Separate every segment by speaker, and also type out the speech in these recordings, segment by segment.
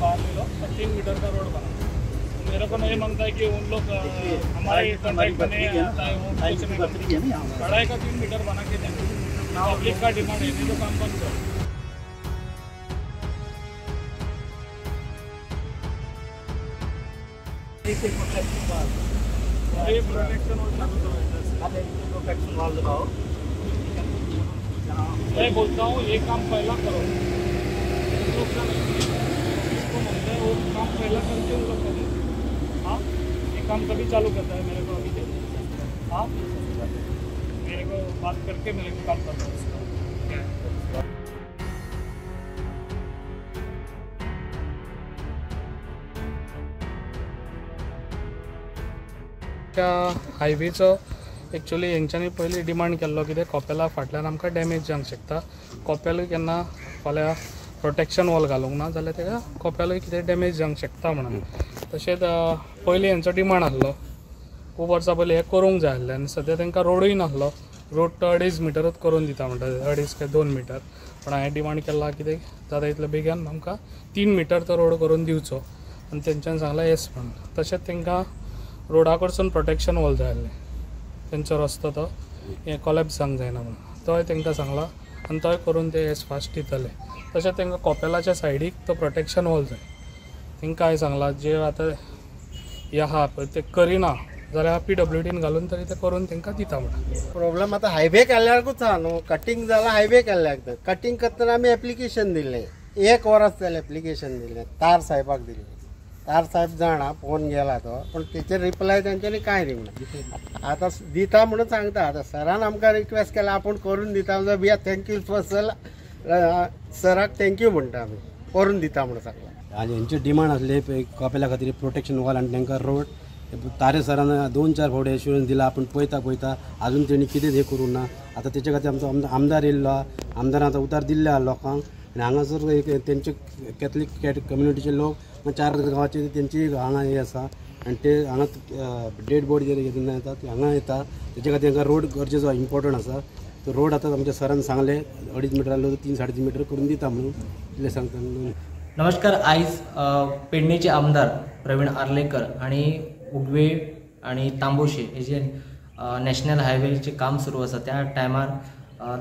Speaker 1: बाहर ले लो और 3 मीटर का रोड बना। मेरे को नहीं मांगता है कि उन लोग हमारे कॉन्ट्रैक्ट बने आता है, वो कुछ नहीं, अढ़ाई का 3 मीटर बना के देंगे। पब्लिक का डिमांड है, नहीं तो काम बंद करो।
Speaker 2: प्रोटेक्शन वाल लगाओ।
Speaker 1: मैं बोलता हूँ ये काम पहला करो, लोग का इसको मानते हैं वो काम पहला करके उन लोग करें। हाँ, ये काम कभी चालू करता है मेरे को अभी दे। हाँ, मेरे को बात करके मेरे को काम करना है उसका। त्या हायवेचो एक्चुअली हेंच्यांनी पयलीं डिमांड केल्लो कितें कोपेला फाटल्यान आमकां डॅमेज जावंक शकता, कोपेल केन्ना फाल्यां प्रोटेक्शन वॉल घालूंक ना जाल्यार तेका कोपेलूय कितें डॅमेज जावंक शकता म्हणून। तशेंच पयलीं हेंचो डिमांड आसलो खूब वर्सां पयलीं हें करूंक जाय आसलें आनी सद्या तांकां रोडूय नासलो। रोड तो 2.5 मिटरूच करून दिता म्हणटा, 2.5 काय 2 मिटर, पण हांवें डिमांड केला कितें जाता इतले बेगीन आमकां 3 मिटर तो रोड करून दिवचो आनी तेंच्यान सांगलां येस म्हणून। तशेंच तांकां रोडा कडसून प्रोटेक्शन वॉल जाय आसलें, तेंचो रस्तो तो हें कोलॅप्स जावंक जायना म्हणून तोय तांकां सांगला आनी तोय करून ते एस फास्ट दितले। तशेंच तांकां कोपेलाच्या सायडीक तो प्रोटेक्शन वॉल जाय, तांकां हांवें सांगलां जे आतां हे आहा पळय ते करिना जाल्यार PWDन घालून तरी ते करून तांकां दिता म्हणून।
Speaker 3: प्रॉब्लम आतां हायवे केल्ल्याकूच आहा न्हू, कटींग जाला हायवे केल्ल्याक, कटींग करतना आमी एप्लिकेशन दिल्लें, 1 वरस जालें एप्लिकेशन दिल्लें, तार साहेबाक दिल्लें। तार साहेब जाणा फोन गेला तो, पूण तेचेर रिप्लाय तेंच्यांनी कांय दिवंक ना। आतां दिता म्हणून सांगता, आतां सरान आमकां रिक्वेस्ट केला आपूण करून दिता म्हणजे we are thank you for sir, सराक thank you म्हणटा आमी, करून दिता म्हणून सांगला।
Speaker 4: आनी हेंचे डिमांड आसले कपेला खातीर प्रोटेक्शन वॉल आनी तांकां रोड। तारे सरान 2-4 फावटी एश्युरन्स दिला, आपूण पळयता पळयता आजून तेणी कितेंच हें करूंक ना। आतां तेचे खातीर आमचो आमदार येयल्लो आहा, आमदारान आतां उतार दिल्ले आहा लोकांक आनी हांगासर एक तेंचे कॅथलीक कम्युनिटीचे लोक 4 गांवाचे तेंची हांगा हे आसा आनी ते हांगा डेड बॉडी जे जेन्ना येता ते हांगा येता, तेचे खातीर हांगा रोड गरजेचो इम्पॉर्टंट आसा। तो रोड आतां आमच्या सरान सांगलें 2.5 मिटर आसलो 3-3.5 मिटर करून दिता म्हणून इतलें सांगता।
Speaker 5: नमस्कार, आयज पेडणेचे आमदार प्रवीण आर्लेकर आनी उगवे आनी तांबोशे हे जे नॅशनल हायवेचें काम सुरू आसा त्या टायमार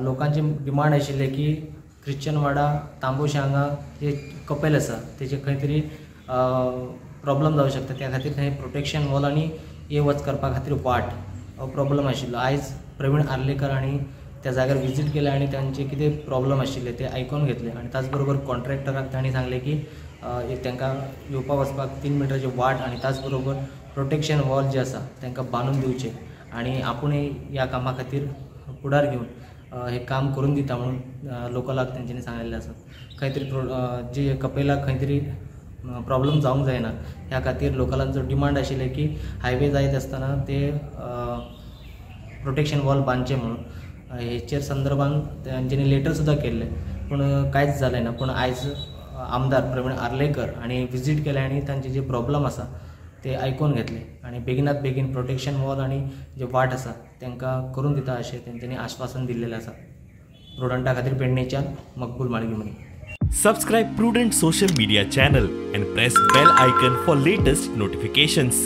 Speaker 5: लोकांची डिमांड आशिल्लें की ख्रिश्चन वाडा तांबोशे हांगा जे कपेल आसा तेजे खंय तरी प्रॉब्लम जावं शकता, त्या खातीर थंय प्रोटेक्शन वॉल आनी ये वच करपा खातीर वाट हो प्रॉब्लम आशिल्लो। आयज प्रवीण आर्लेकर हांणी त्या जाग्यार विजीट केलें आनी तांचे कितें प्रॉब्लम आशिल्ले ते आयकून घेतले आनी त्याच बरोबर कॉन्ट्रॅक्टराक तांणी सांगलें की तांकां येवपा वचपाक 3 मिटराची वाट आनी त्याच बरोबर प्रोटेक्शन वॉल जे आसा तांकां बांदून दिवचें आनी आपूण ह्या कामा खातीर फुडार घेवन हे काम करून दिता म्हणून लोकलाक तेंच्यांनी सांगिल्लें आसा। खंय तरी जे कपेलाक खंय तरी प्रॉब्लम जावंक जायना ह्या खातीर लोकलांचो डिमांड आशिल्लें की हायवे जायत आसतना ते प्रोटेक्शन वॉल बांदचें म्हणून। हेचेर संदर्भान तेंच्यांनी लेटर सुद्दां केल्लें पूण कांयच जालें ना। पूण आयज आमदार प्रवीण आर्लेकर हांणी विजीट केलें आनी तांचे जे प्रॉब्लम आसा ते आयकून घेतले आनी बेगिनात बेगीन प्रोटेक्शन वॉल आनी जे वाट आसा तांकां करून दिता अशें तेंच्यांनी आश्वासन दिल्लेलें आसा। प्रुडंटा खातीर पेडणेच्यान मकबूल माळगीमणी।
Speaker 6: Subscribe Prudent social media channel and press bell icon for latest notifications.